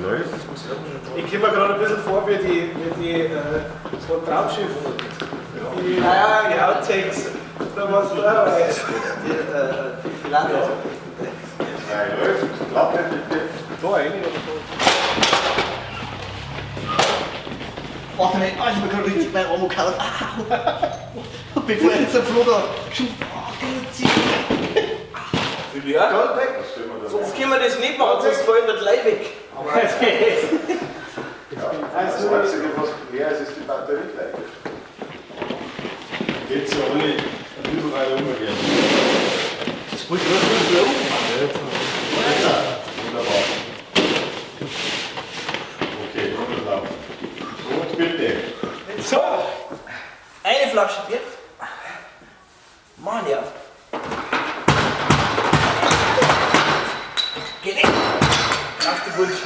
Läuft. Ich komme mir gerade ein bisschen vor wie die so Traumschiff. Die, ja, die Outtakes. Da warst du auch dabei. Die Lade. Nein, läuft. Klappe bitte. Da rein oder so. Warte mal, ah, ich hab mir gerade richtig meinen Arm gehauen. Au! Bevor ich jetzt am Flur da geschuft. Oh, Gott, Ja. Was sollen wir da Sonst können wir das nicht machen, sonst fallen wir gleich weg. Ja, das Einzige, was mehr ist, ist die Batterie gleich. Geht so alle ein bisschen weiter umgehen. Das wollte ich nur so. Wunderbar. Okay, wunderbar. Und bitte. So! Eine Flasche Bier. Mann, ja. Geh weg. Lass die Wunsch.